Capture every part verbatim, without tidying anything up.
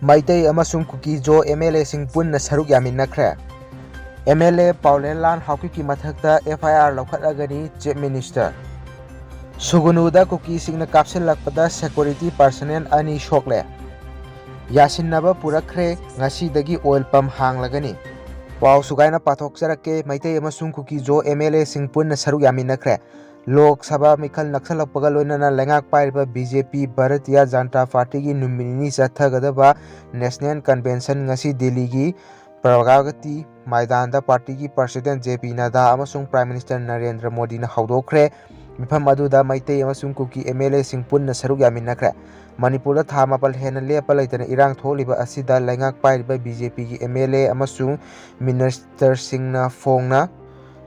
ꯃꯩꯇꯩ ꯑꯃꯁꯨꯡ ꯀꯨꯀꯤ-ꯖꯣ M L ꯑꯦꯁꯤꯡ ꯄꯨꯟꯅ ꯁꯔꯨꯛ ꯌꯥꯃꯤꯟꯅꯈ꯭ꯔꯦ꯫ ꯑꯦꯝ ꯑꯦꯜ ꯑꯦ ꯄꯥꯎꯂꯦꯟꯂꯥꯜ ꯍꯥꯎꯀꯤꯞꯀꯤ ꯃꯊꯛꯇ ꯑꯦꯐ ꯑꯥꯏ ꯑꯥꯔ ꯂꯧꯈꯠꯂꯒꯅꯤ ꯆꯤꯐ ꯃꯤꯅꯤꯁꯇꯔ꯫ ꯁꯨꯒꯨꯅꯨꯗ ꯀꯨꯀꯤꯁꯤꯡꯅ ꯀꯥꯞꯁꯤꯜꯂꯛꯄꯗ ꯁꯦꯀꯨꯔꯤꯇꯤ ꯄꯥꯔꯁꯅꯦꯜ ꯑꯅꯤ ꯁꯣꯛꯂꯦ꯫ ꯌꯥꯁꯤꯟꯅꯕ ꯄꯨꯔꯛꯈ꯭ꯔꯦ, ꯉꯁꯤꯗꯒꯤ ꯑꯣꯏꯜ ꯄꯝ ꯍꯥꯡꯂꯒꯅꯤ꯫ ꯄꯥꯎ ꯁꯨꯒꯥꯏꯅ ꯄꯥꯊꯣꯛꯆꯔꯛꯀꯦ꯫ ꯃꯩꯇꯩ ꯑꯃꯁꯨꯡ ꯀꯨꯀꯤ-ꯖꯣ ꯑꯦꯝ ꯑꯦꯜ ꯑꯦꯁꯤꯡ ꯄꯨꯟꯅ ꯁꯔꯨꯛ ꯌꯥꯃꯤꯟꯅꯈ꯭ꯔꯦ꯫ ꯂꯣꯛ ꯁꯚꯥ ꯃꯤꯈꯜ ꯅꯛꯁꯜꯂꯛꯄꯒ ꯂꯣꯏꯅꯅ ꯂꯩꯉꯥꯛ ꯄꯥꯏꯔꯤꯕ ꯕꯤ ꯖꯦ ꯄꯤ ꯚꯥꯔꯇꯤꯌꯥ ꯖꯅꯇꯥ ꯄꯥꯔꯇꯤꯒꯤ ꯅꯨꯃꯤꯠ ꯅꯤꯅꯤ ꯆꯠꯊꯒꯗꯕ ꯅꯦꯁꯅꯦꯜ ꯀꯟꯚꯦꯟꯁꯟ ꯉꯁꯤ ꯗꯤꯜꯂꯤꯒꯤ ꯄ꯭ꯔꯒꯥꯒꯇꯤ ꯃꯥꯏꯗꯥꯟꯗ ꯄꯥꯔꯇꯤꯒꯤ ꯄ꯭ꯔꯁꯤꯗꯦꯟ ꯖꯦ ꯄꯤ ꯅꯗꯥ ꯑꯃꯁꯨꯡ ꯄ꯭ꯔꯥꯏꯝ ꯃꯤꯅꯤꯁꯇꯔ ꯅꯔꯦꯟꯗ꯭ꯔ ꯃꯣꯗꯤꯅ ꯍꯧꯗꯣꯛꯈ꯭ꯔꯦ꯫ ꯃꯤꯐꯝ ꯑꯗꯨꯗ ꯃꯩꯇꯩ ꯑꯃꯁꯨꯡ ꯀꯨꯀꯤ ꯑꯦꯝ ꯑꯦꯜ ꯑꯦꯁꯤꯡ ꯄꯨꯟꯅ ꯁꯔꯨꯛ ꯌꯥꯃꯤꯟꯅꯈ꯭ꯔꯦ꯫ ꯃꯅꯤꯄꯨꯔꯗ ꯊꯥ ꯃꯥꯄꯜ ꯍꯦꯟꯅ ꯂꯦꯞꯄ ꯂꯩꯇꯅ ꯏꯔꯥꯡ ꯊꯣꯛꯂꯤꯕ ꯑꯁꯤꯗ ꯂꯩꯉꯥꯛ ꯄꯥꯏꯔꯤꯕ ꯕꯤ ꯖꯦ ꯄꯤꯒꯤ ꯑꯦꯝ ꯑꯦꯜ ꯑꯦ ꯑꯃꯁꯨꯡ ꯃꯤꯅꯤꯁꯇꯔꯁꯤꯡꯅ ꯐꯣꯡꯅ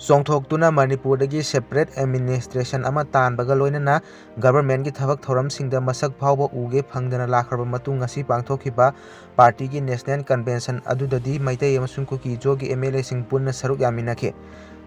ꯆꯣꯡꯊꯣꯛꯇꯨꯅ ꯃꯅꯤꯄꯨꯔꯗꯒꯤ ꯁꯦꯄꯔꯦꯠ ꯑꯦꯗꯃꯤꯅꯤꯁꯇ꯭ꯔꯦꯁꯟ ꯑꯃ ꯇꯥꯟꯕꯒ ꯂꯣꯏꯅꯅ ꯒꯚꯔꯟꯃꯦꯟꯠꯀꯤ ꯊꯕꯛ ꯊꯧꯔꯝꯁꯤꯡꯗ ꯃꯁꯛ ꯐꯥꯎꯕ ꯎꯒꯦ ꯐꯪꯗꯅ ꯂꯥꯛꯈ꯭ꯔꯕ ꯃꯇꯨꯡ ꯉꯁꯤ ꯄꯥꯡꯊꯣꯛꯈꯤꯕ ꯄꯥꯔꯇꯤꯒꯤ ꯅꯦꯁꯅꯦꯜ ꯀꯟꯚꯦꯟꯁꯟ ꯑꯗꯨꯗꯗꯤ ꯃꯩꯇꯩ ꯑꯃꯁꯨꯡ ꯀꯨꯀꯤ-ꯖꯣꯒꯤ ꯑꯦꯝ ꯑꯦꯜ ꯑꯦꯁꯤꯡ ꯄꯨꯟꯅ ꯁꯔꯨꯛ ꯌꯥꯃꯤꯟꯅꯈꯤ꯫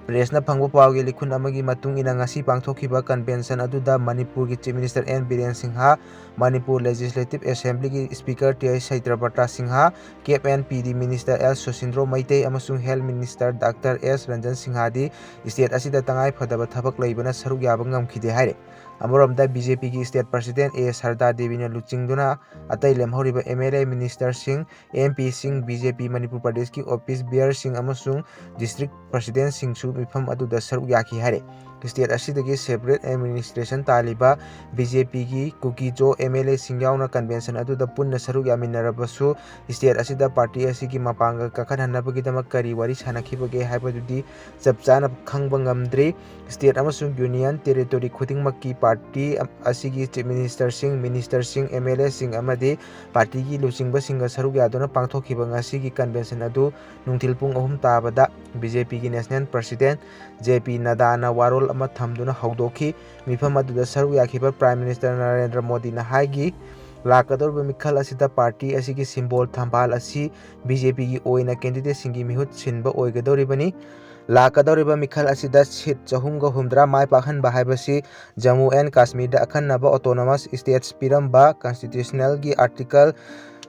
ꯄ꯭ꯔꯦꯁꯅ ꯐꯪꯕ ꯄꯥꯎꯒꯤ ꯂꯤꯈꯨꯟ ꯑꯃꯒꯤ ꯃꯇꯨꯡ ꯏꯟꯅ ꯉꯁꯤ ꯄꯥꯡꯊꯣꯛꯈꯤꯕ ꯀꯟꯚꯦꯟꯁꯟ ꯑꯗꯨꯗ ꯃꯅꯤꯄꯨꯔꯒꯤ chief minister N Biren Singh, Manipur legislative ꯑꯦꯁꯦꯝꯕ꯭ꯂꯤꯒꯤ speaker T I Satyabrata Singh, CAF N P D minister L Susindro Meitei ꯑꯃꯁꯨꯡ health minister doctor S Ranjan ꯁꯤꯡꯍꯗꯤ ꯁ꯭ꯇꯦꯠ ꯑꯁꯤꯗ ꯇꯉꯥꯏ ꯐꯗꯕ ꯊꯕꯛ ꯂꯩꯕꯅ ꯁꯔꯨꯛ ꯌꯥꯕ ꯉꯝꯈꯤꯗꯦ ꯍꯥꯏꯔꯤ꯫ ꯑꯃꯔꯣꯝꯗ ꯕꯤ ꯖꯦ ꯄꯤꯒꯤ ꯁ꯭ꯇꯦꯠ ꯄ꯭ꯔꯁꯤꯗꯦꯟꯠ ꯑꯦ ꯁꯔꯗꯥ ꯗꯦꯕꯤꯅ ꯂꯨꯆꯤꯡꯗꯨꯅ ꯑꯇꯩ ꯂꯦꯝꯍꯧꯔꯤꯕ ꯑꯦꯝ ꯑꯦꯜ ꯑꯦ, ꯃꯤꯅꯤꯁꯇꯔꯁꯤꯡ, ꯑꯦꯝ ꯄꯤꯁꯤꯡ, ꯕꯤ ꯖꯦ ꯄꯤ ꯃꯅꯤꯄꯨꯔ ꯄ꯭ꯔꯗꯦꯁꯀꯤ ꯑꯣꯐꯤꯁ ꯕꯤꯌꯔꯁꯤꯡ ꯑꯃꯁꯨꯡ ꯗꯤꯁꯇ꯭ꯔꯤꯛ ꯄ꯭ꯔꯁꯤꯗꯦꯟꯠꯁꯤꯡꯁꯨ ꯃꯤꯐꯝ ꯑꯗꯨꯗ ꯁꯔꯨꯛ ꯌꯥꯈꯤ ꯍꯥꯏꯔꯤ꯫ ꯁ꯭ꯇꯦꯠ ꯑꯁꯤꯗꯒꯤ ꯁꯦꯄꯔꯦꯠ ꯑꯦꯗꯃꯤꯅꯤꯁꯇ꯭ꯔꯦꯁꯟ ꯇꯥꯜꯂꯤꯕ ꯕꯤ ꯖꯦ ꯄꯤꯒꯤ ꯀꯨꯀꯤ-ꯖꯣ ꯑꯦꯝ ꯑꯦꯜ ꯑꯦꯁꯤꯡ ꯌꯥꯎꯅ ꯀꯟꯚꯦꯟꯁꯟ ꯑꯗꯨꯗ ꯄꯨꯟꯅ ꯁꯔꯨꯛ ꯌꯥꯃꯤꯟꯅꯔꯕꯁꯨ ꯁ꯭ꯇꯦꯠ ꯑꯁꯤꯗ ꯄꯥꯔꯇꯤ ꯑꯁꯤꯒꯤ ꯃꯄꯥꯡꯒꯜ ꯀꯥꯈꯠꯍꯟꯅꯕꯒꯤꯗꯃꯛ ꯀꯔꯤ ꯋꯥꯔꯤ ꯁꯥꯅꯈꯤꯕꯒꯦ ꯍꯥꯏꯕꯗꯨꯗꯤ ꯆꯞ ꯆꯥꯅ ꯈꯪꯕ ꯉꯝꯗ꯭ꯔꯤ꯫ ꯁ꯭ꯇꯦꯠ ꯑꯃꯁꯨꯡ ꯌꯨꯅꯤꯌꯟ ꯇꯦꯔꯤꯇꯣꯔꯤ ꯈꯨꯗꯤꯡꯃꯛꯀꯤ ꯄꯥꯔꯇꯤ ꯑꯁꯤꯒꯤ ꯆꯤꯐ ꯃꯤꯅꯤꯁꯇꯔꯁꯤꯡ, ꯃꯤꯅꯤꯁꯇꯔꯁꯤꯡ, ꯑꯦꯝ ꯑꯦꯜ ꯑꯦꯁꯤꯡ ꯑꯃꯗꯤ ꯄꯥꯔꯇꯤꯒꯤ ꯂꯨꯆꯤꯡꯕꯁꯤꯡꯒ ꯁꯔꯨꯛ ꯌꯥꯗꯨꯅ ꯄꯥꯡꯊꯣꯛꯈꯤꯕ ꯉꯁꯤꯒꯤ ꯀꯟꯚꯦꯟꯁꯟ ꯑꯗꯨ ꯅꯨꯡꯊꯤꯜ ꯄꯨꯡ ꯑꯍꯨꯝ ꯇꯥꯕꯗ ꯕꯤ ꯖꯦ ꯄꯤꯒꯤ ꯅꯦꯁꯅꯦꯜ ꯄ꯭ꯔꯁꯤꯗꯦꯟꯠ ꯖꯦ ꯄꯤ ꯅꯗꯥꯅ ꯋꯥꯔꯣꯜ ꯑꯃ ꯊꯝꯗꯨꯅ ꯍꯧꯗꯣꯛꯈꯤ꯫ ꯃꯤꯐꯝ ꯑꯗꯨꯗ ꯁꯔꯨꯛ ꯌꯥꯈꯤꯕ ꯄ꯭ꯔꯥꯏꯝ ꯃꯤꯅꯤꯁꯇꯔ ꯅꯔꯦꯟꯗ꯭ꯔ ꯃꯣꯗꯤꯅ ꯍꯥꯏꯈꯤ, ꯂꯥꯛꯀꯗꯧꯔꯤꯕ ꯃꯤꯈꯜ ꯑꯁꯤꯗ ꯄꯥꯔꯇꯤ ꯑꯁꯤꯒꯤ ꯁꯤꯝꯕꯣꯜ ꯊꯝꯕꯥꯜ ꯑꯁꯤ ꯕꯤ ꯖꯦ ꯄꯤꯒꯤ ꯑꯣꯏꯅ ꯀꯦꯟꯗꯤꯗꯦꯠꯁꯤꯡꯒꯤ ꯃꯤꯍꯨꯠ ꯁꯤꯟꯕ ꯑꯣꯏꯒꯗꯧꯔꯤꯕꯅꯤ꯫ ꯂꯥꯛꯀꯗꯧꯔꯤꯕ ꯃꯤꯈꯜ ꯑꯁꯤꯗ ꯁꯤꯠ ꯆꯍꯨꯝꯒ ꯍꯨꯝꯗ꯭ꯔꯥ ꯃꯥꯏ ꯄꯥꯛꯍꯟꯕ ꯍꯥꯏꯕꯁꯤ ꯖꯝꯃꯨ ꯑꯦꯟ ꯀꯥꯁꯃꯤꯔꯗ ꯑꯈꯟꯅꯕ ꯑꯣꯇꯣꯅꯣꯃꯁ ꯁ꯭ꯇꯦꯠꯁ ꯄꯤꯔꯝꯕ ꯀꯟꯁꯇꯤꯇ꯭ꯌꯨꯁꯅꯦꯜꯒꯤ ꯑꯥꯔꯇꯤꯀꯜ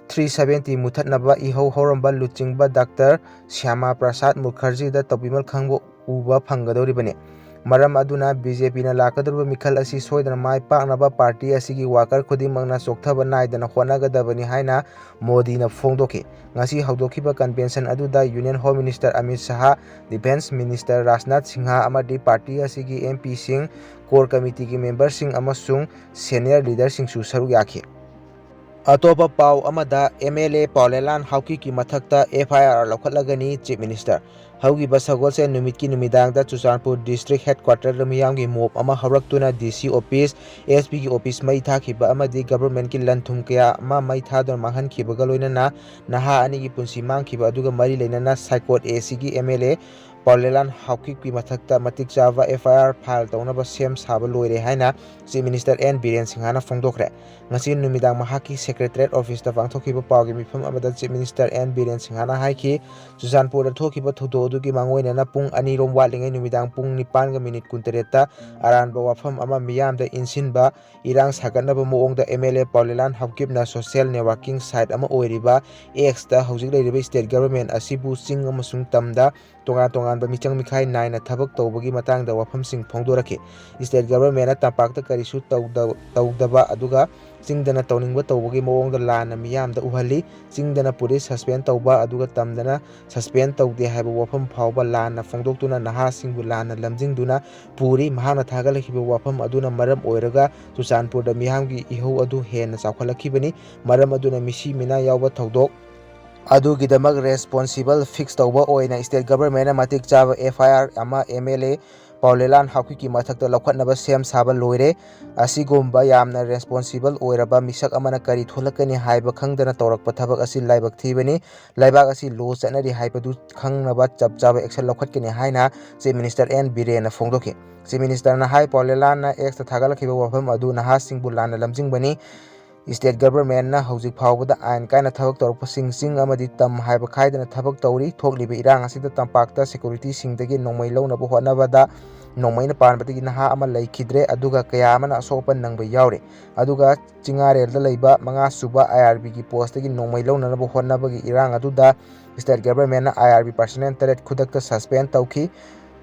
ꯊ꯭ꯔꯤ ꯁꯕꯦꯟꯇꯤ ꯃꯨꯊꯠꯅꯕ ꯏꯍꯧ ꯍꯧꯔꯝꯕ ꯂꯨꯆꯤꯡꯕ ꯗꯥꯛꯇꯔ ꯁ꯭ꯌꯥꯃꯥ ꯄ꯭ꯔꯁꯥꯗ ꯃꯨꯈꯔꯖꯤꯗ ꯇꯧꯕꯤꯃꯜ ꯈꯪꯕ ꯎꯕ ꯐꯪꯒꯗꯧꯔꯤꯕꯅꯤ꯫ ꯃꯔꯝ ꯑꯗꯨꯅ ꯕꯤ ꯖꯦ ꯄꯤꯅ ꯂꯥꯛꯀꯗꯧꯔꯤꯕ ꯃꯤꯈꯜ ꯑꯁꯤ ꯁꯣꯏꯗꯅ ꯃꯥꯏ ꯄꯥꯛꯅꯕ ꯄꯥꯔꯇꯤ ꯑꯁꯤꯒꯤ ꯋꯥꯀꯔ ꯈꯨꯗꯤꯡꯃꯛꯅ ꯆꯣꯛꯊꯕ ꯅꯥꯏꯗꯅ ꯍꯣꯠꯅꯒꯗꯕꯅꯤ ꯍꯥꯏꯅ ꯃꯣꯗꯤꯅ ꯐꯣꯡꯗꯣꯛꯈꯤ꯫ ꯉꯁꯤ ꯍꯧꯗꯣꯛꯈꯤꯕ ꯀꯟꯚꯦꯟꯁꯟ ꯑꯗꯨꯗ ꯌꯨꯅꯤꯌꯟ ꯍꯣꯝ ꯃꯤꯅꯤꯁꯇꯔ ꯑꯃꯤꯠ ꯁꯍꯥ, ꯗꯤꯐꯦꯟꯁ ꯃꯤꯅꯤꯁꯇꯔ ꯔꯥꯖꯅꯥꯊ ꯁꯤꯡꯍ ꯑꯃꯗꯤ ꯄꯥꯔꯇꯤ ꯑꯁꯤꯒꯤ ꯑꯦꯝ ꯄꯤꯁꯤꯡ, ꯀꯣꯔ ꯀꯃꯤꯇꯤꯒꯤ ꯃꯦꯝꯕꯔꯁꯤꯡ ꯑꯃꯁꯨꯡ ꯁꯦꯅꯤꯌꯔ ꯂꯤꯗꯔꯁꯤꯡꯁꯨ ꯁꯔꯨꯛ ꯌꯥꯈꯤ꯫ ꯑꯇꯣꯞꯄ ꯄꯥꯎ ꯑꯃꯗ, ꯑꯦꯝ ꯑꯦꯜ ꯑꯦ ꯄꯥꯎꯂꯦꯂꯥꯟ ꯍꯥꯎꯀꯤꯞꯀꯤ ꯃꯊꯛꯇ ꯑꯦꯐ ꯑꯥꯏ ꯑꯥꯔ ꯂꯧꯈꯠꯂꯒꯅꯤ ꯆꯤꯐ ꯃꯤꯅꯤꯁꯇꯔ꯫ ꯍꯧꯈꯤꯕ ꯁꯒꯣꯜꯁꯦꯟ ꯅꯨꯃꯤꯠꯀꯤ ꯅꯨꯃꯤꯗꯥꯡꯗ ꯆꯨꯔꯆꯥꯟꯄꯨꯔ ꯗꯤꯁꯇ꯭ꯔꯤꯛ ꯍꯦꯗꯀ꯭ꯋꯥꯇꯔꯗ ꯃꯤꯌꯥꯝꯒꯤ ꯃꯣꯞ ꯑꯃ ꯍꯧꯔꯛꯇꯨꯅ ꯗꯤ ꯁꯤ ꯑꯣꯐꯤꯁ, ꯑꯦꯁ ꯄꯤꯒꯤ ꯑꯣꯐꯤꯁ ꯃꯩ ꯊꯥꯈꯤꯕ ꯑꯃꯗꯤ ꯒꯚꯔꯟꯃꯦꯟꯠꯀꯤ ꯂꯟ ꯊꯨꯝ ꯀꯌꯥ ꯑꯃ ꯃꯩ ꯊꯥꯗꯨꯅ ꯃꯥꯡꯍꯟꯈꯤꯕꯒ ꯂꯣꯏꯅꯅ ꯅꯍꯥ ꯑꯅꯤꯒꯤ ꯄꯨꯟꯁꯤ ꯃꯥꯡꯈꯤꯕ ꯑꯗꯨꯒ ꯃꯔꯤ ꯂꯩꯅꯅ ꯁꯥꯏꯀꯣꯠ ꯑꯦ ꯁꯤꯒꯤ ꯑꯦꯝ ꯑꯦꯜ ꯑꯦ ꯄꯥꯎꯂꯦꯂꯥꯟ ꯍꯥꯎꯀꯤꯞꯀꯤ ꯃꯊꯛꯇ ꯃꯇꯤꯛ ꯆꯥꯕ ꯑꯦꯐ ꯑꯥꯏ ꯑꯥꯔ ꯐꯥꯏꯜ ꯇꯧꯅꯕ ꯁꯦꯝ ꯁꯥꯕ ꯂꯣꯏꯔꯦ ꯍꯥꯏꯅ ꯆꯤꯐ ꯃꯤꯅꯤꯁꯇꯔ ꯑꯦꯟ ꯕꯤꯔꯦꯟ ꯁꯤꯡꯍꯅ ꯐꯣꯡꯗꯣꯛꯈ꯭ꯔꯦ꯫ ꯉꯁꯤ ꯅꯨꯃꯤꯗꯥꯡ ꯃꯍꯥꯛꯀꯤ ꯁꯦꯀ꯭ꯔꯦꯇꯔꯤꯌꯦꯠ ꯑꯣꯐꯤꯁꯇ ꯄꯥꯡꯊꯣꯛꯈꯤꯕ ꯄꯥꯎꯒꯤ ꯃꯤꯐꯝ ꯑꯃꯗ ꯆꯤꯐ ꯃꯤꯅꯤꯁꯇꯔ ꯑꯦꯟ ꯕꯤꯔꯦꯟ ꯁꯤꯡꯍꯅ ꯍꯥꯏꯈꯤ, ꯆꯨꯔꯆꯥꯟꯄꯨꯔꯗ ꯊꯣꯛꯈꯤꯕ ꯊꯧꯗꯣꯛ ꯑꯗꯨꯒꯤ ꯃꯥꯡꯑꯣꯏꯅꯅ ꯄꯨꯡ ꯑꯅꯤꯔꯣꯝ ꯋꯥꯠꯂꯤꯉꯩ ꯅꯨꯃꯤꯗꯥꯡ ꯄꯨꯡ ꯅꯤꯄꯥꯟꯒ ꯃꯤꯅꯤꯠ ꯀꯨꯟꯇꯔꯦꯠꯇ ꯑꯔꯥꯟꯕ ꯋꯥꯐꯝ ꯑꯃ ꯃꯤꯌꯥꯝꯗ ꯏꯟꯁꯤꯟꯕ, ꯏꯔꯥꯡ ꯁꯥꯒꯠꯅꯕ ꯃꯑꯣꯡꯗ ꯑꯦꯝ ꯑꯦꯜ ꯑꯦ ꯄꯥꯎꯂꯦꯂꯥꯟ ꯍꯥꯎꯀꯤꯞꯅ ꯁꯣꯁꯤꯌꯦꯜ ꯅꯦꯠꯋꯥꯔꯀꯤꯡ ꯁꯥꯏꯠ ꯑꯃ ꯑꯣꯏꯔꯤꯕ ꯑꯦꯛꯁꯇ ꯍꯧꯖꯤꯛ ꯂꯩꯔꯤꯕ ꯁ꯭ꯇꯦꯠ ꯒꯚꯔꯟꯃꯦꯟꯠ ꯑꯁꯤꯕꯨ ꯆꯤꯡ ꯑꯃꯁꯨꯡ ꯇꯝꯗ ꯇꯣꯉꯥꯟ ꯇꯣꯉꯥꯟꯕ ꯃꯤꯆꯪ ꯃꯤꯈꯥꯏ ꯅꯥꯏꯅ ꯊꯕꯛ ꯇꯧꯕꯒꯤ ꯃꯇꯥꯡꯗ ꯋꯥꯐꯝꯁꯤꯡ ꯐꯣꯡꯗꯣꯔꯛꯈꯤ꯫ ꯁ꯭ꯇꯦꯠ ꯒꯚꯔꯟꯃꯦꯟꯠꯅ ꯇꯝꯄꯥꯛꯇ ꯀꯔꯤꯁꯨ ꯇꯧꯗ-, ꯇꯧꯗꯕ ꯑꯗꯨꯒ ꯆꯤꯡꯗꯅ ꯇꯧꯅꯤꯡꯕ ꯇꯧꯕꯒꯤ ꯃꯑꯣꯡꯗ ꯂꯥꯟꯅ ꯃꯤꯌꯥꯝꯗ ꯎꯍꯜꯂꯤ꯫ ꯆꯤꯡꯗꯅ ꯄꯨꯂꯤꯁ ꯁꯁꯄꯦꯟ ꯇꯧꯕ ꯑꯗꯨꯒ ꯇꯝꯗꯅ ꯁꯁꯄꯦꯟ ꯇꯧꯗꯦ ꯍꯥꯏꯕ ꯋꯥꯐꯝ ꯐꯥꯎꯕ ꯂꯥꯟꯅ ꯐꯣꯡꯗꯣꯛꯇꯨꯅ ꯅꯍꯥꯁꯤꯡꯕꯨ ꯂꯥꯟꯅ ꯂꯝꯖꯤꯡꯗꯨꯅ ꯄꯨꯔꯤ꯫ ꯃꯍꯥꯛꯅ ꯊꯥꯒꯠꯂꯛꯈꯤꯕ ꯋꯥꯐꯝ ꯑꯗꯨꯅ ꯃꯔꯝ ꯑꯣꯏꯔꯒ ꯆꯨꯔꯆꯥꯟꯄꯨꯔꯗ ꯃꯤꯌꯥꯝꯒꯤ ꯏꯍꯧ ꯑꯗꯨ ꯍꯦꯟꯅ ꯆꯥꯎꯈꯠꯂꯛꯈꯤꯕꯅꯤ꯫ ꯃꯔꯝ ꯑꯗꯨꯅ ꯃꯤꯁꯤ ꯃꯤꯅꯥ ꯌꯥꯎꯕ ꯊꯧꯗꯣꯛ ꯑꯗꯨꯒꯤꯗꯃꯛ ꯔꯦꯁꯄꯣꯟꯁꯤꯕꯜ ꯐꯤꯛꯁ ꯇꯧꯕ ꯑꯣꯏꯅ ꯁ꯭ꯇꯦꯠ ꯒꯚꯔꯟꯃꯦꯟꯠꯅ ꯃꯇꯤꯛ ꯆꯥꯕ ꯑꯦꯐ ꯑꯥꯏ ꯑꯥꯔ ꯑꯃ ꯑꯦꯝ ꯑꯦꯜ ꯑꯦ ꯄꯥꯎꯂꯦꯂꯥꯟ ꯍꯥꯎꯀꯤꯞꯀꯤ ꯃꯊꯛꯇ ꯂꯧꯈꯠꯅꯕ ꯁꯦꯝ ꯁꯥꯕ ꯂꯣꯏꯔꯦ꯫ ꯑꯁꯤꯒꯨꯝꯕ ꯌꯥꯝꯅ ꯔꯦꯁꯄꯣꯟꯁꯤꯕꯜ ꯑꯣꯏꯔꯕ ꯃꯤꯁꯛ ꯑꯃꯅ ꯀꯔꯤ ꯊꯣꯛꯂꯛꯀꯅꯤ ꯍꯥꯏꯕ ꯈꯪꯗꯅ ꯇꯧꯔꯛꯄ ꯊꯕꯛ ꯑꯁꯤ ꯂꯥꯏꯕꯛ ꯊꯤꯕꯅꯤ꯫ ꯂꯩꯕꯥꯛ ꯑꯁꯤ ꯂꯣ ꯆꯠꯅꯔꯤ ꯍꯥꯏꯕꯗꯨ ꯈꯪꯅꯕ ꯆꯞ ꯆꯥꯕ ꯑꯦꯛꯁꯟ ꯂꯧꯈꯠꯀꯅꯤ ꯍꯥꯏꯅ ꯆꯤꯐ ꯃꯤꯅꯤꯁꯇꯔ ꯑꯦꯟ ꯕꯤꯔꯦꯟꯅ ꯐꯣꯡꯗꯣꯛꯈꯤ꯫ ꯆꯤꯐ ꯃꯤꯅꯤꯁꯇꯔꯅ ꯍꯥꯏ, ꯄꯥꯎꯂꯦꯂꯥꯟꯅ ꯑꯦꯛꯁꯇ ꯊꯥꯒꯠꯂꯛꯈꯤꯕ ꯋꯥꯐꯝ ꯑꯗꯨ ꯅꯍꯥꯁꯤꯡꯕꯨ ꯂꯥꯟꯅ ꯂꯝꯖꯤꯡꯕꯅꯤ꯫ ꯁ꯭ꯇꯦꯠ ꯒꯚꯔꯟꯃꯦꯟꯠꯅ ꯍꯧꯖꯤꯛ ꯐꯥꯎꯕꯗ ꯑꯥꯏꯟ ꯀꯥꯏꯅ ꯊꯕꯛ ꯇꯧꯔꯛꯄꯁꯤꯡ ꯆꯤꯡ ꯑꯃꯗꯤ ꯇꯝ ꯍꯥꯏꯕ ꯈꯥꯏꯗꯅ ꯊꯕꯛ ꯇꯧꯔꯤ꯫ ꯊꯣꯛꯂꯤꯕ ꯏꯔꯥꯡ ꯑꯁꯤꯗ ꯇꯝꯄꯥꯛꯇ ꯁꯦꯀ꯭ꯌꯨꯔꯤꯇꯤꯁꯤꯡꯗꯒꯤ ꯅꯣꯡꯃꯩ ꯂꯧꯅꯕ ꯍꯣꯠꯅꯕꯗ ꯅꯣꯡꯃꯩꯅ ꯄꯥꯟꯕꯗꯒꯤ ꯅꯍꯥ ꯑꯃ ꯂꯩꯈꯤꯗ꯭ꯔꯦ, ꯑꯗꯨꯒ ꯀꯌꯥ ꯑꯃꯅ ꯑꯁꯣꯛ ꯑꯄꯟ ꯅꯪꯕ ꯌꯥꯎꯔꯦ꯫ ꯑꯗꯨꯒ ꯆꯤꯡꯉꯥꯔꯦꯜꯗ ꯂꯩꯕ ꯃꯉꯥ ꯁꯨꯕ ꯑꯥꯏ ꯑꯥꯔ ꯕꯤꯒꯤ ꯄꯣꯁꯇꯒꯤ ꯅꯣꯡꯃꯩ ꯂꯧꯅꯅꯕ ꯍꯣꯠꯅꯕꯒꯤ ꯏꯔꯥꯡ ꯑꯗꯨꯗ ꯁ꯭ꯇꯦꯠ ꯒꯚꯔꯟꯃꯦꯟꯠꯅ ꯑꯥꯏ ꯑꯥꯔ ꯕꯤ ꯄꯔꯁꯅꯦꯜ ꯇꯔꯦꯠ ꯈꯨꯗꯛꯇ ꯁꯁꯄꯦꯟ ꯇꯧꯈꯤ꯫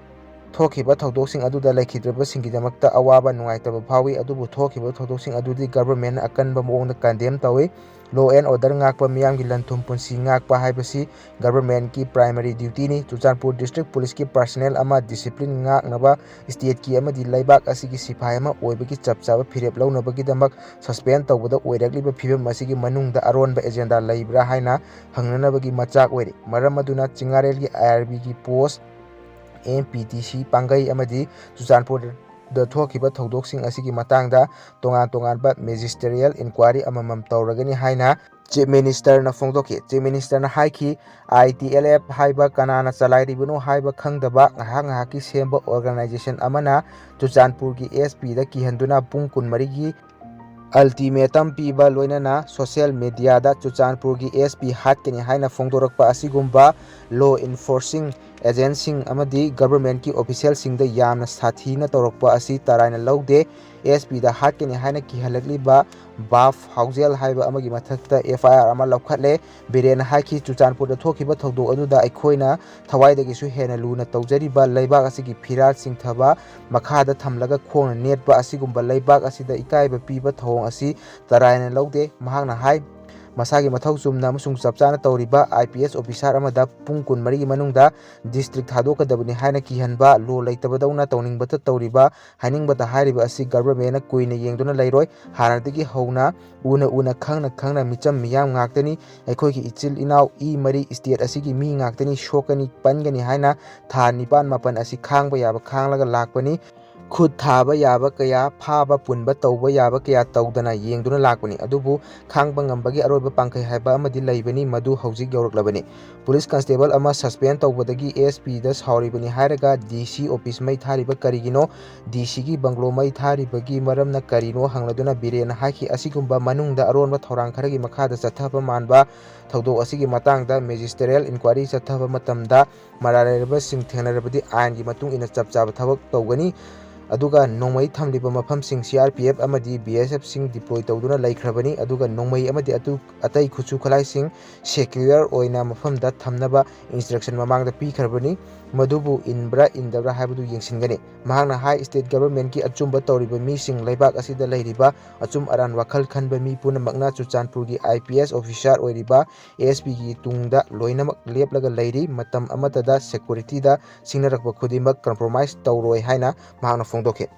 ꯊꯣꯛꯈꯤꯕ ꯊꯧꯗꯣꯛꯁꯤꯡ ꯑꯗꯨꯗ ꯂꯩꯈꯤꯗ꯭ꯔꯕꯁꯤꯡꯒꯤꯗꯃꯛꯇ ꯑꯋꯥꯕ ꯅꯨꯡꯉꯥꯏꯇꯕ ꯐꯥꯎꯏ, ꯑꯗꯨꯕꯨ ꯊꯣꯛꯈꯤꯕ ꯊꯧꯗꯣꯛꯁꯤꯡ ꯑꯗꯨꯗꯤ ꯒꯚꯔꯟꯃꯦꯟꯠꯅ ꯑꯀꯟꯕ ꯃꯑꯣꯡꯗ ꯀꯟꯗꯦꯝ ꯇꯧꯏ꯫ Law and order ꯉꯥꯛꯄ, ꯃꯤꯌꯥꯝꯒꯤ ꯂꯟ ꯊꯨꯝ ꯄꯨꯟꯁꯤ ꯉꯥꯛꯄ ꯍꯥꯏꯕꯁꯤ ꯒꯚꯔꯟꯃꯦꯟꯠꯀꯤ ꯄ꯭ꯔꯥꯏꯃꯔꯤ ꯗ꯭ꯌꯨꯇꯤꯅꯤ꯫ ꯆꯨꯔꯆꯥꯟꯄꯨꯔ ꯗꯤꯁꯇ꯭ꯔꯤꯛ ꯄꯨꯂꯤꯁꯀꯤ ꯄꯔꯁꯅꯦꯜ ꯑꯃ ꯗꯤꯁꯤꯄ꯭ꯂꯤꯟ ꯉꯥꯛꯅꯕ ꯁ꯭ꯇꯦꯠꯀꯤ ꯑꯃꯗꯤ ꯂꯩꯕꯥꯛ ꯑꯁꯤꯒꯤ ꯁꯤꯐꯥꯏ ꯑꯃ ꯑꯣꯏꯕꯒꯤ ꯆꯞ ꯆꯥꯕ ꯐꯤꯔꯦꯞ ꯂꯧꯅꯕꯒꯤꯗꯃꯛ ꯁꯁꯄꯦꯟ ꯇꯧꯕꯗ ꯑꯣꯏꯔꯛꯂꯤꯕ ꯐꯤꯕꯝ ꯑꯁꯤꯒꯤ ꯃꯅꯨꯡꯗ ꯑꯔꯣꯟꯕ ꯑꯦꯖꯦꯟꯗꯥ ꯂꯩꯕ꯭ꯔꯥ ꯍꯥꯏꯅ ꯍꯪꯅꯅꯕꯒꯤ ꯃꯆꯥꯛ ꯑꯣꯏꯔꯤ꯫ ꯃꯔꯝ ꯑꯗꯨꯅ ꯆꯤꯡꯉꯥꯔꯦꯜꯒꯤ ꯑꯥꯏ ꯑꯥꯔ ꯕꯤꯒꯤ ꯄꯣꯁ, ꯑꯦꯝ ꯄꯤ ꯇꯤ ꯁꯤ ꯄꯥꯡꯒꯩ ꯑꯃꯗꯤ ꯆꯨꯔꯆꯥꯟꯄꯨꯔꯗ ꯊꯣꯛꯈꯤꯕ ꯊꯧꯗꯣꯛꯁꯤꯡ ꯑꯁꯤꯒꯤ ꯃꯇꯥꯡꯗ ꯇꯣꯉꯥꯟ ꯇꯣꯉꯥꯟꯕ ꯃꯦꯖꯤꯁꯇꯔꯤꯌꯦꯜ ꯏꯟꯀ꯭ꯋꯥꯏꯔꯤ ꯑꯃꯃꯝ ꯇꯧꯔꯒꯅꯤ ꯍꯥꯏꯅ ꯆꯤꯐ ꯃꯤꯅꯤꯁꯇꯔꯅ ꯐꯣꯡꯗꯣꯛꯈꯤ꯫ ꯆꯤꯐ ꯃꯤꯅꯤꯁꯇꯔꯅ ꯍꯥꯏꯈꯤ, ꯑꯥꯏ ꯇꯤ ꯑꯦꯜ ꯑꯦꯐ ꯍꯥꯏꯕ ꯀꯅꯥꯅ ꯆꯂꯥꯏꯔꯤꯕꯅꯣ ꯍꯥꯏꯕ ꯈꯪꯗꯕ ꯉꯥꯏꯍꯥꯛ ꯉꯥꯏꯍꯥꯛꯀꯤ ꯁꯦꯝꯕ ꯑꯣꯔꯒꯅꯥꯏꯖꯦꯁꯟ ꯑꯃꯅ ꯆꯨꯔꯆꯥꯟꯄꯨꯔꯒꯤ ꯑꯦꯁ ꯄꯤꯗ ꯀꯤꯍꯟꯗꯨꯅ ꯄꯨꯡ ꯀꯨꯟꯃꯔꯤꯒꯤ ꯑꯜꯇꯤꯃꯦꯇꯝ ꯄꯤꯕ, ꯂꯣꯏꯅꯅ ꯁꯣꯁꯤꯌꯦꯜ ꯃꯦꯗꯤꯌꯥꯗ ꯆꯨꯔꯆꯥꯟꯄꯨꯔꯒꯤ ꯑꯦꯁ ꯄꯤ ꯍꯥꯠꯀꯅꯤ ꯍꯥꯏꯅ ꯐꯣꯡꯗꯣꯔꯛꯄ ꯑꯁꯤꯒꯨꯝꯕ ꯂꯣ ꯏꯟꯐꯣꯔꯁꯤꯡ ꯑꯦꯖꯦꯟꯁꯤꯡ ꯑꯃꯗꯤ ꯒꯚꯔꯟꯃꯦꯟꯠꯀꯤ ꯑꯣꯐꯤꯁꯤꯌꯦꯜꯁꯤꯡꯗ ꯌꯥꯝꯅ ꯁꯥꯊꯤꯅ ꯇꯧꯔꯛꯄ ꯑꯁꯤ ꯇꯔꯥꯏꯅ ꯂꯧꯗꯦ꯫ ꯑꯦꯁ ꯄꯤꯗ ꯍꯥꯠꯀꯅꯤ ꯍꯥꯏꯅ ꯀꯤꯍꯜꯂꯛꯂꯤꯕ ꯕꯥꯐ ꯍꯥꯎꯖꯦꯜ ꯍꯥꯏꯕ ꯑꯃꯒꯤ ꯃꯊꯛꯇ ꯑꯦꯐ ꯑꯥꯏ ꯑꯥꯔ ꯑꯃ ꯂꯧꯈꯠꯂꯦ꯫ ꯕꯤꯔꯦꯟꯅ ꯍꯥꯏꯈꯤ, ꯆꯨꯔꯆꯥꯟꯄꯨꯔꯗ ꯊꯣꯛꯈꯤꯕ ꯊꯧꯗꯣꯛ ꯑꯗꯨꯗ ꯑꯩꯈꯣꯏꯅ ꯊꯋꯥꯏꯗꯒꯤꯁꯨ ꯍꯦꯟꯅ ꯂꯨꯅ ꯇꯧꯖꯔꯤꯕ ꯂꯩꯕꯥꯛ ꯑꯁꯤꯒꯤ ꯐꯤꯔꯥꯜ ꯆꯤꯡꯊꯕ ꯃꯈꯥꯗ ꯊꯝꯂꯒ ꯈꯣꯡꯅ ꯅꯦꯠꯄ ꯑꯁꯤꯒꯨꯝꯕ ꯂꯩꯕꯥꯛ ꯑꯁꯤꯗ ꯏꯀꯥꯏꯕ ꯄꯤꯕ ꯊꯧꯑꯣꯡ ꯑꯁꯤ ꯇꯔꯥꯏꯅ ꯂꯧꯗꯦ꯫ ꯃꯍꯥꯛꯅ ꯍꯥꯏ, ꯃꯁꯥꯒꯤ ꯃꯊꯧ ꯆꯨꯝꯅ ꯑꯃꯁꯨꯡ ꯆꯞ ꯆꯥꯅ ꯇꯧꯔꯤꯕ ꯑꯥꯏ ꯄꯤ ꯑꯦꯁ ꯑꯣꯐꯤꯁꯥꯔ ꯑꯃꯗ ꯄꯨꯡ ꯀꯨꯟꯃꯔꯤꯒꯤ ꯃꯅꯨꯡꯗ ꯗꯤꯁꯇ꯭ꯔꯤꯛ ꯊꯥꯗꯣꯛꯀꯗꯕꯅꯤ ꯍꯥꯏꯅ ꯀꯤꯍꯟꯕ, ꯂꯣ ꯂꯩꯇꯕꯗꯧꯅ ꯇꯧꯅꯤꯡꯕꯇ ꯇꯧꯔꯤꯕ, ꯍꯥꯏꯅꯤꯡꯕꯇ ꯍꯥꯏꯔꯤꯕ ꯑꯁꯤ ꯒꯚꯔꯟꯃꯦꯟꯠꯅ ꯀꯨꯏꯅ ꯌꯦꯡꯗꯨꯅ ꯂꯩꯔꯣꯏ꯫ ꯍꯥꯟꯅꯗꯒꯤ ꯍꯧꯅ ꯎꯅ ꯎꯅ, ꯈꯪꯅ ꯈꯪꯅ ꯃꯤꯆꯝ ꯃꯤꯌꯥꯝ ꯉꯥꯛꯇꯅꯤ꯫ ꯑꯩꯈꯣꯏꯒꯤ ꯏꯆꯤꯜ ꯏꯅꯥꯎ ꯏ ꯃꯔꯤ ꯁ꯭ꯇꯦꯠ ꯑꯁꯤꯒꯤ ꯃꯤ ꯉꯥꯛꯇꯅꯤ꯫ ꯁꯣꯛꯀꯅꯤ, ꯄꯟꯒꯅꯤ ꯍꯥꯏꯅ ꯊꯥ ꯅꯤꯄꯥꯟ ꯃꯥꯄꯟ ꯑꯁꯤ ꯈꯥꯡꯕ ꯌꯥꯕ ꯈꯥꯡꯂꯒ ꯂꯥꯛꯄꯅꯤ꯫ ꯈꯨꯠ ꯊꯥꯕ ꯌꯥꯕ ꯀꯌꯥ, ꯐꯥꯕ ꯄꯨꯟꯕ ꯇꯧꯕ ꯌꯥꯕ ꯀꯌꯥ ꯇꯧꯗꯅ ꯌꯦꯡꯗꯨꯅ ꯂꯥꯛꯄꯅꯤ꯫ ꯑꯗꯨꯕꯨ ꯈꯥꯡꯕ ꯉꯝꯕꯒꯤ ꯑꯔꯣꯏꯕ ꯄꯥꯡꯈꯩ ꯍꯥꯏꯕ ꯑꯃꯗꯤ ꯂꯩꯕꯅꯤ, ꯃꯗꯨ ꯍꯧꯖꯤꯛ ꯌꯧꯔꯛꯂꯕꯅꯤ꯫ ꯄꯨꯂꯤꯁ ꯀꯟꯁꯇꯦꯕꯜ ꯑꯃ ꯁꯁꯄꯦꯟ ꯇꯧꯕꯗꯒꯤ ꯑꯦꯁ ꯄꯤꯗ ꯁꯥꯎꯔꯤꯕꯅꯤ ꯍꯥꯏꯔꯒ ꯗꯤ ꯁꯤ ꯑꯣꯐꯤꯁ ꯃꯩ ꯊꯥꯔꯤꯕ ꯀꯔꯤꯒꯤꯅꯣ? ꯗꯤ ꯁꯤꯒꯤ ꯕꯪꯒ꯭ꯂꯣ ꯃꯩ ꯊꯥꯔꯤꯕꯒꯤ ꯃꯔꯝꯅ ꯀꯔꯤꯅꯣ ꯍꯪꯂꯗꯨꯅ ꯕꯤꯔꯦꯟꯅ ꯍꯥꯏꯈꯤ, ꯑꯁꯤꯒꯨꯝꯕ ꯃꯅꯨꯡꯗ ꯑꯔꯣꯟꯕ ꯊꯧꯔꯥꯡ ꯈꯔꯒꯤ ꯃꯈꯥꯗ ꯆꯠꯊꯕ ꯃꯥꯟꯕ ꯊꯧꯗꯣꯛ ꯑꯁꯤꯒꯤ ꯃꯇꯥꯡꯗ ꯃꯦꯖꯤꯁꯇꯔꯦꯜ ꯏꯟꯀ꯭ꯋꯥꯏꯔꯤ ꯆꯠꯊꯕ ꯃꯇꯝꯗ ꯃꯔꯥꯜ ꯂꯩꯔꯕꯁꯤꯡ ꯊꯦꯡꯅꯔꯕꯗꯤ ꯑꯥꯏꯟꯒꯤ ꯃꯇꯨꯡ ꯏꯟꯅ ꯆꯞ ꯆꯥꯕ ꯊꯕꯛ ꯇꯧꯒꯅꯤ꯫ ꯑꯗꯨꯒ ꯅꯣꯡꯃꯩ ꯊꯝꯂꯤꯕ ꯃꯐꯝꯁꯤꯡ ꯁꯤ ꯑꯥꯔ ꯄꯤ ꯑꯦꯐ ꯑꯃꯗꯤ ꯕꯤ ꯑꯦꯁ ꯑꯦꯐꯁꯤꯡ ꯗꯤꯄ꯭ꯂꯣꯏ ꯇꯧꯗꯨꯅ ꯂꯩꯈ꯭ꯔꯕꯅꯤ꯫ ꯑꯗꯨꯒ ꯅꯣꯡꯃꯩ ꯑꯃꯗꯤ ꯑꯇꯨ-, ꯑꯇꯩ ꯈꯨꯠꯁꯨ ꯈꯨꯠꯂꯥꯏꯁꯤꯡ ꯁꯦꯀ꯭ꯌꯨꯌꯔ ꯑꯣꯏꯅ ꯃꯐꯝꯗ ꯊꯝꯅꯕ ꯏꯟꯁꯇ꯭ꯔꯛꯁꯟ ꯃꯃꯥꯡꯗ ꯄꯤꯈ꯭ꯔꯕꯅꯤ꯫ ꯃꯗꯨꯕꯨ ꯏꯟꯕ꯭ꯔꯥ ꯏꯟꯗꯕ꯭ꯔꯥ ꯍꯥꯏꯕꯗꯨ ꯌꯦꯡꯁꯤꯟꯒꯅꯤ꯫ ꯃꯍꯥꯛꯅ ꯍꯥꯏ, ꯁ꯭ꯇꯦꯠ ꯒꯚꯔꯟꯃꯦꯟꯠꯀꯤ ꯑꯆꯨꯝꯕ ꯇꯧꯔꯤꯕ ꯃꯤꯁꯤꯡ, ꯂꯩꯕꯥꯛ ꯑꯁꯤꯗ ꯂꯩꯔꯤꯕ ꯑꯆꯨꯝ ꯑꯔꯥꯟ ꯋꯥꯈꯜ ꯈꯟꯕ ꯃꯤ ꯄꯨꯝꯅꯃꯛꯅ ꯆꯨꯔꯆꯥꯟꯄꯨꯔꯒꯤ ꯑꯥꯏ ꯄꯤ ꯑꯦꯁ ꯑꯣꯐꯤꯁꯥꯔ ꯑꯣꯏꯔꯤꯕ ꯑꯦꯁ ꯄꯤꯒꯤ ꯇꯨꯡꯗ ꯂꯣꯏꯅꯃꯛ ꯂꯦꯞꯂꯒ ꯂꯩꯔꯤ꯫ ꯃꯇꯝ ꯑꯃꯠꯇꯗ ꯁꯦꯀ꯭ꯌꯨꯔꯤꯇꯤꯗ ꯁꯤꯡꯅꯔꯛꯄ ꯈꯨꯗꯤꯡꯃꯛ ꯀꯝꯄ꯭ꯔꯣꯃꯥꯏꯁ ꯇꯧꯔꯣꯏ ꯍꯥꯏꯅ ꯃꯍꯥꯛꯅ ꯐꯣꯡꯗꯣꯛꯈꯤ꯫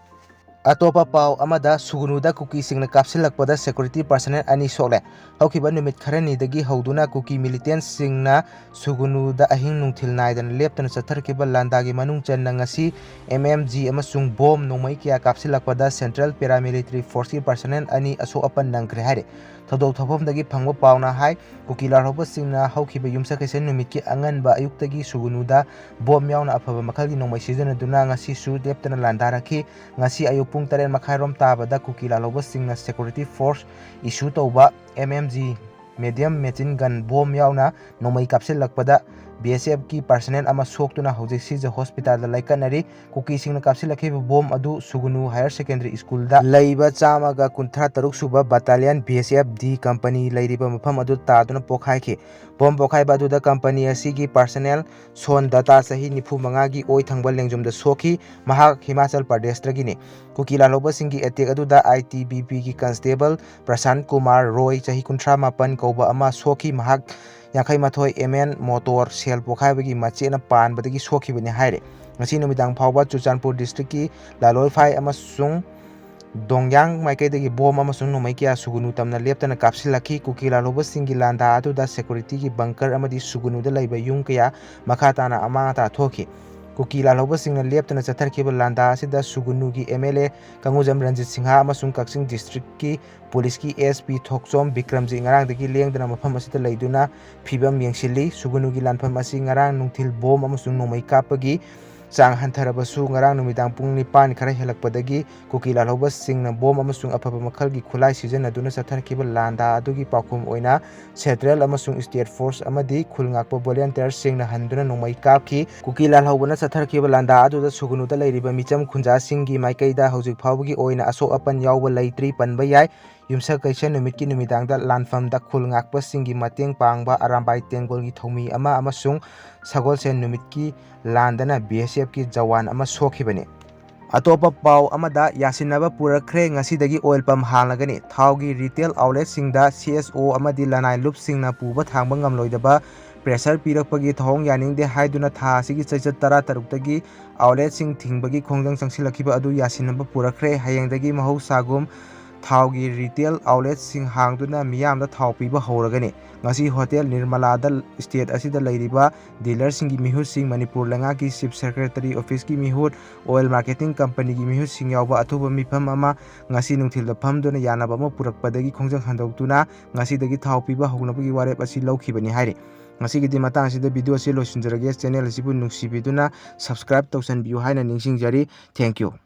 ꯑꯇꯣꯞꯄ ꯄꯥꯎ ꯑꯃꯗ, ꯁꯨꯒꯅꯨꯗ ꯀꯨꯀꯤꯁꯤꯡꯅ ꯀꯥꯞꯁꯤꯜꯂꯛꯄꯗ ꯁꯦꯀ꯭ꯌꯨꯔꯤꯇꯤ ꯄꯔꯁꯅꯦꯜ ꯑꯅꯤ ꯁꯣꯛꯂꯦ꯫ ꯍꯧꯈꯤꯕ ꯅꯨꯃꯤꯠ ꯈꯔꯅꯤꯗꯒꯤ ꯍꯧꯗꯨꯅ ꯀꯨꯀꯤ ꯃꯤꯂꯤꯇꯦꯟꯠꯁꯤꯡꯅ ꯁꯨꯒꯅꯨꯗ ꯑꯍꯤꯡ ꯅꯨꯡꯊꯤꯜ ꯅꯥꯏꯗꯅ ꯂꯦꯞꯇꯅ ꯆꯠꯊꯔꯛꯈꯤꯕ ꯂꯥꯟꯗꯥꯒꯤ ꯃꯅꯨꯡ ꯆꯟꯅ ꯉꯁꯤ ꯑꯦꯝ ꯑꯦꯝ ꯖꯤ ꯑꯃꯁꯨꯡ ꯕꯣꯝ ꯅꯣꯡꯃꯩ ꯀꯌꯥ ꯀꯥꯞꯁꯤꯜꯂꯛꯄꯗ ꯁꯦꯟꯇ꯭ꯔꯦꯜ ꯄꯦꯔꯥꯃꯤꯂꯤꯇꯔꯤ ꯐꯣꯔꯁꯀꯤ ꯄꯔꯁꯅꯦꯜ ꯑꯅꯤ ꯑꯁꯣꯛ ꯑꯄꯟ ꯅꯪꯈ꯭ꯔꯦ ꯍꯥꯏꯔꯤ꯫ ꯊꯧꯗꯣꯛ ꯊꯣꯛꯐꯝꯗꯒꯤ ꯐꯪꯕ ꯄꯥꯎꯅ ꯍꯥꯏ, ꯀꯨꯀꯤ ꯂꯥꯜꯍꯧꯕꯁꯤꯡꯅ ꯍꯧꯈꯤꯕ ꯌꯨꯝꯁꯀꯩꯁ ꯅꯨꯃꯤꯠꯀꯤ ꯑꯉꯟꯕ ꯑꯌꯨꯛꯇꯒꯤ ꯁꯨꯒꯅꯨꯗ ꯕꯣꯝ ꯌꯥꯎꯅ ꯑꯐꯕ ꯃꯈꯜꯒꯤ ꯅꯣꯡꯃꯩ ꯁꯤꯖꯤꯟꯅꯗꯨꯅ ꯉꯁꯤꯁꯨ ꯂꯦꯞꯇꯅ ꯂꯥꯟꯗꯥꯔꯛꯈꯤ꯫ ꯉꯁꯤ ꯑꯌꯨꯛ ꯄꯨꯡ ꯇꯔꯦꯠ ꯃꯈꯥꯏꯔꯣꯝ ꯇꯥꯕꯗ ꯀꯨꯀꯤ ꯂꯥꯜꯍꯧꯕꯁꯤꯡꯅ ꯁꯦꯀ꯭ꯌꯨꯔꯤꯇꯤ ꯐꯣꯔꯁ ꯏꯁꯨ ꯇꯧꯕ M M G medium machine gun bomb ꯌꯥꯎꯅ ꯅꯣꯡꯃꯩ ꯀꯥꯞꯁꯤꯜꯂꯛꯄꯗ ꯕꯤ ꯑꯦꯁ ꯑꯦꯐꯀꯤ ꯄꯔꯁꯅꯦꯜ ꯑꯃ ꯁꯣꯛꯇꯨꯅ ꯍꯧꯖꯤꯛ ꯁꯤꯖ ꯍꯣꯁꯄꯤꯇꯥꯜꯗ ꯂꯩꯀꯠꯅꯔꯤ꯫ ꯀꯨꯀꯤꯁꯤꯡꯅ ꯀꯥꯞꯁꯤꯜꯂꯛꯈꯤꯕ ꯕꯣꯝ ꯑꯗꯨ ꯁꯨꯒꯅꯨ ꯍꯥꯌꯔ ꯁꯦꯀꯦꯟꯗꯔꯤ ꯁ꯭ꯀꯨꯜꯗ ꯂꯩꯕ ꯆꯥꯝꯃꯒ ꯀꯨꯟꯊ꯭ꯔꯥ ꯇꯔꯨꯛ ꯁꯨꯕ ꯕꯠꯇꯥꯂꯤꯌꯟ ꯕꯤ ꯑꯦꯁ ꯑꯦꯐ ꯗꯤ ꯀꯝꯄꯅꯤ ꯂꯩꯔꯤꯕ ꯃꯐꯝ ꯑꯗꯨ ꯇꯥꯗꯨꯅ ꯄꯣꯛꯈꯥꯏꯈꯤ꯫ ꯕꯣꯝ ꯄꯣꯛꯈꯥꯏꯕ ꯑꯗꯨꯗ ꯀꯝꯄꯅꯤ ꯑꯁꯤꯒꯤ ꯄꯔꯁꯅꯦꯜ ꯁꯣꯟ ꯗꯇꯥ, ꯆꯍꯤ ꯅꯤꯐꯨ ꯃꯉꯥꯒꯤ, ꯑꯣꯏ ꯊꯪꯕ ꯂꯦꯡꯖꯨꯝꯗ ꯁꯣꯛꯈꯤ꯫ ꯃꯍꯥꯛ ꯍꯤꯃꯥꯆꯜ ꯄ꯭ꯔꯗꯦꯁꯇꯒꯤꯅꯤ꯫ ꯀꯨꯀꯤ ꯂꯥꯜꯍꯧꯕꯁꯤꯡꯒꯤ ꯑꯦꯇꯦꯛ ꯑꯗꯨꯗ ꯑꯥꯏ ꯇꯤ ꯕꯤ ꯄꯤꯒꯤ ꯀꯟꯁꯇꯦꯕꯜ ꯄ꯭ꯔꯁꯥꯟ ꯀꯨꯃꯥꯔ ꯔꯣꯏ, ꯆꯍꯤ ꯀꯨꯟꯊ꯭ꯔꯥ ꯃꯥꯄꯟ ꯀꯧꯕ ꯑꯃ ꯁꯣꯛꯈꯤ꯫ ꯃꯍꯥꯛ ꯌꯥꯡꯈꯩ ꯃꯥꯊꯣꯏ ꯑꯦꯝ ꯑꯦꯟ ꯃꯣꯇꯣꯔ ꯁꯦꯜ ꯄꯣꯈꯥꯏꯕꯒꯤ ꯃꯆꯦꯠꯅ ꯄꯥꯟꯕꯗꯒꯤ ꯁꯣꯛꯈꯤꯕꯅꯤ ꯍꯥꯏꯔꯤ꯫ ꯉꯁꯤ ꯅꯨꯃꯤꯗꯥꯡ ꯐꯥꯎꯕ ꯆꯨꯔꯆꯥꯟꯄꯨꯔ ꯗꯤꯁꯇ꯭ꯔꯤꯛꯀꯤ ꯂꯥꯂꯣꯏꯐꯥꯏ ꯑꯃꯁꯨꯡ ꯗꯣꯡꯌꯥꯡ ꯃꯥꯏꯀꯩꯗꯒꯤ ꯕꯣꯝ ꯑꯃꯁꯨꯡ ꯅꯣꯡꯃꯩ ꯀꯌꯥ ꯁꯨꯒꯅꯨ ꯇꯝꯅ ꯂꯦꯞꯇꯅ ꯀꯥꯞꯁꯤꯜꯂꯛꯈꯤ꯫ ꯀꯨꯀꯤ ꯂꯥꯜꯍꯧꯕꯁꯤꯡꯒꯤ ꯂꯥꯟꯗꯥ ꯑꯗꯨꯗ ꯁꯦꯀ꯭ꯌꯨꯔꯤꯇꯤꯒꯤ ꯕꯪꯀꯔ ꯑꯃꯗꯤ ꯁꯨꯒꯅꯨꯗ ꯂꯩꯕ ꯌꯨꯝ ꯀꯌꯥ ꯃꯈꯥ ꯇꯥꯅ ꯑꯃꯥꯡ ꯑꯇꯥ ꯊꯣꯛꯈꯤ꯫ ꯀꯨꯀꯤ ꯂꯥꯜꯍꯧꯕꯁꯤꯡꯅ ꯂꯦꯞꯇꯅ ꯆꯠꯊꯔꯛꯈꯤꯕ ꯂꯥꯟꯗꯥ ꯑꯁꯤꯗ ꯁꯨꯒꯨꯅꯨꯒꯤ M L A Kangujam Ranjit Singh ꯑꯃꯁꯨꯡ ꯀꯛꯆꯤꯡ ꯗꯤꯁꯇ꯭ꯔꯤꯛꯀꯤ ꯄꯨꯂꯤꯁꯀꯤ ꯑꯦꯁ ꯄꯤ ꯊꯣꯛꯆꯣꯝ ꯕꯤꯀ꯭ꯔꯝꯖꯤꯠ ꯉꯔꯥꯡꯗꯒꯤ ꯂꯦꯡꯗꯅ ꯃꯐꯝ ꯑꯁꯤꯗ ꯂꯩꯗꯨꯅ ꯐꯤꯕꯝ ꯌꯦꯡꯁꯤꯜꯂꯤ꯫ ꯁꯨꯒꯨꯅꯨꯒꯤ ꯂꯥꯟꯐꯝ ꯑꯁꯤ ꯉꯔꯥꯡ ꯅꯨꯡꯊꯤꯜ ꯕꯣꯝ ꯑꯃꯁꯨꯡ ꯅꯣꯡꯃꯩ ꯀꯥꯞꯄꯒꯤ ꯆꯥꯡ ꯍꯟꯊꯔꯕꯁꯨ, ꯉꯔꯥꯡ ꯅꯨꯃꯤꯗꯥꯡ ꯄꯨꯡ ꯅꯤꯄꯥꯟ ꯈꯔ ꯍꯦꯜꯂꯛꯄꯗꯒꯤ ꯀꯨꯀꯤ ꯂꯥꯜꯍꯧꯕꯁꯤꯡꯅ ꯕꯣꯝ ꯑꯃꯁꯨꯡ ꯑꯐꯕ ꯃꯈꯜꯒꯤ ꯈꯨꯠꯂꯥꯏ ꯁꯤꯖꯤꯟꯅꯗꯨꯅ ꯆꯠꯊꯔꯛꯈꯤꯕ ꯂꯥꯟꯗꯥ ꯑꯗꯨꯒꯤ ꯄꯥꯎꯈꯨꯝ ꯑꯣꯏꯅ ꯁꯦꯟꯇ꯭ꯔꯦꯜ ꯑꯃꯁꯨꯡ ꯁ꯭ꯇꯦꯠ ꯐꯣꯔꯁ ꯑꯃꯗꯤ ꯈꯨꯜ ꯉꯥꯛꯄ ꯚꯣꯂꯨꯟꯇꯤꯌꯔꯁꯤꯡꯅ ꯍꯟꯗꯨꯅ ꯅꯣꯡꯃꯩ ꯀꯥꯞꯈꯤ꯫ ꯀꯨꯀꯤ ꯂꯥꯜꯍꯧꯕꯅ ꯆꯠꯊꯔꯛꯈꯤꯕ ꯂꯥꯟꯗꯥ ꯑꯗꯨꯗ ꯁꯨꯒꯨꯅꯨꯗ ꯂꯩꯔꯤꯕ ꯃꯤꯆꯝ ꯈꯨꯟꯖꯥꯁꯤꯡꯒꯤ ꯃꯥꯏꯀꯩꯗ ꯍꯧꯖꯤꯛ ꯐꯥꯎꯕꯒꯤ ꯑꯣꯏꯅ ꯑꯁꯣꯛ ꯑꯄꯟ ꯌꯥꯎꯕ ꯂꯩꯇ꯭ꯔꯤ ꯄꯟꯕ ꯌꯥꯏ꯫ ꯌꯨꯝꯁꯀꯩꯁ ꯅꯨꯃꯤꯠꯀꯤ ꯅꯨꯃꯤꯗꯥꯡꯗ ꯂꯥꯟꯐꯝꯗ ꯈꯨꯜ ꯉꯥꯛꯄꯁꯤꯡꯒꯤ ꯃꯇꯦꯡ ꯄꯥꯡꯕ ꯑꯔꯥꯝꯕꯥꯏ ꯇꯦꯡꯒꯣꯜꯒꯤ ꯊꯧꯃꯤ ꯑꯃ ꯑꯃꯁꯨꯡ ꯁꯒꯣꯜꯁꯦꯟ ꯅꯨꯃꯤꯠꯀꯤ ꯂꯥꯟꯗꯅ ꯕꯤ ꯑꯦꯁ ꯑꯦꯐꯀꯤ ꯖꯋꯥꯟ ꯑꯃ ꯁꯣꯛꯈꯤꯕꯅꯤ꯫ ꯑꯇꯣꯞꯄ ꯄꯥꯎ ꯑꯃꯗ ꯌꯥꯁꯤꯟꯅꯕ ꯄꯨꯔꯛꯈ꯭ꯔꯦ꯫ ꯉꯁꯤꯗꯒꯤ ꯑꯣꯏꯜ ꯄꯝ ꯍꯥꯡꯂꯒꯅꯤ꯫ ꯊꯥꯎꯒꯤ ꯔꯤꯇꯦꯜ ꯑꯥꯎꯠꯂꯦꯠꯁꯤꯡꯗ ꯁꯤ ꯑꯦꯁ ꯑꯣ ꯑꯃꯗꯤ ꯂꯅꯥꯏ ꯂꯨꯞꯁꯤꯡꯅ ꯄꯨꯕ ꯊꯥꯡꯕ ꯉꯝꯂꯣꯏꯗꯕ ꯄ꯭ꯔꯦꯁꯔ ꯄꯤꯔꯛꯄꯒꯤ ꯊꯧꯑꯣꯡ ꯌꯥꯅꯤꯡꯗꯦ ꯍꯥꯏꯗꯨꯅ ꯊꯥ ꯑꯁꯤꯒꯤ ꯆꯩꯆꯠ ꯇꯔꯥꯇꯔꯨꯛꯇꯒꯤ ꯑꯥꯎꯠꯂꯦꯠꯁꯤꯡ ꯊꯤꯡꯕꯒꯤ ꯈꯣꯡꯖꯪ ꯆꯪꯁꯤꯜꯂꯛꯈꯤꯕ ꯑꯗꯨ ꯌꯥꯁꯤꯟꯅꯕ ꯄꯨꯔꯛꯈ꯭ꯔꯦ꯫ ꯍꯌꯦꯡꯗꯒꯤ ꯃꯍꯧꯁꯥꯒꯨꯝ ꯊꯥꯎꯒꯤ ꯔꯤꯇꯦꯜ ꯑꯥꯎꯠꯂꯦꯠꯁꯤꯡ ꯍꯥꯡꯗꯨꯅ ꯃꯤꯌꯥꯝꯗ ꯊꯥꯎ ꯄꯤꯕ ꯍꯧꯔꯒꯅꯤ꯫ ꯉꯁꯤ ꯍꯣꯇꯦꯜ ꯅꯤꯔꯃꯂꯥꯗ ꯁ꯭ꯇꯦꯠ ꯑꯁꯤꯗ ꯂꯩꯔꯤꯕ ꯗꯤꯂꯔꯁꯤꯡꯒꯤ ꯃꯤꯍꯨꯠꯁꯤꯡ, ꯃꯅꯤꯄꯨꯔ ꯂꯩꯉꯥꯛꯀꯤ ꯆꯤꯐ ꯁꯦꯀ꯭ꯔꯦꯇꯔꯤ ꯑꯣꯐꯤꯁꯀꯤ ꯃꯤꯍꯨꯠ, ꯑꯣꯏꯜ ꯃꯥꯔꯀꯦꯇꯤꯡ ꯀꯝꯄꯅꯤꯒꯤ ꯃꯤꯍꯨꯠꯁꯤꯡ ꯌꯥꯎꯕ ꯑꯊꯨꯕ ꯃꯤꯐꯝ ꯑꯃ ꯉꯁꯤ ꯅꯨꯡꯊꯤꯜꯗ ꯐꯝꯗꯨꯅ ꯌꯥꯅꯕ ꯑꯃ ꯄꯨꯔꯛꯄꯗꯒꯤ ꯈꯣꯡꯖꯪ ꯍꯟꯗꯣꯛꯇꯨꯅ ꯉꯁꯤꯗꯒꯤ ꯊꯥꯎ ꯄꯤꯕ ꯍꯧꯅꯕꯒꯤ ꯋꯥꯔꯦꯞ ꯑꯁꯤ ꯂꯧꯈꯤꯕꯅꯤ ꯍꯥꯏꯔꯤ꯫ ꯉꯁꯤꯒꯤꯗꯤ ꯃꯇꯥꯡ ꯑꯁꯤꯗ ꯚꯤꯗꯤꯑꯣ ꯑꯁꯤ ꯂꯣꯏꯁꯤꯟꯖꯔꯒꯦ꯫ ꯆꯦꯅꯦꯜ ꯑꯁꯤꯕꯨ ꯅꯨꯡꯁꯤꯕꯤꯗꯨꯅ ꯁꯕꯁꯀ꯭ꯔꯥꯏꯕ ꯇꯧꯁꯟꯕꯤꯌꯨ ꯍꯥꯏꯅ ꯅꯤꯡꯁꯤꯡꯖꯔꯤ꯫ Thank you꯫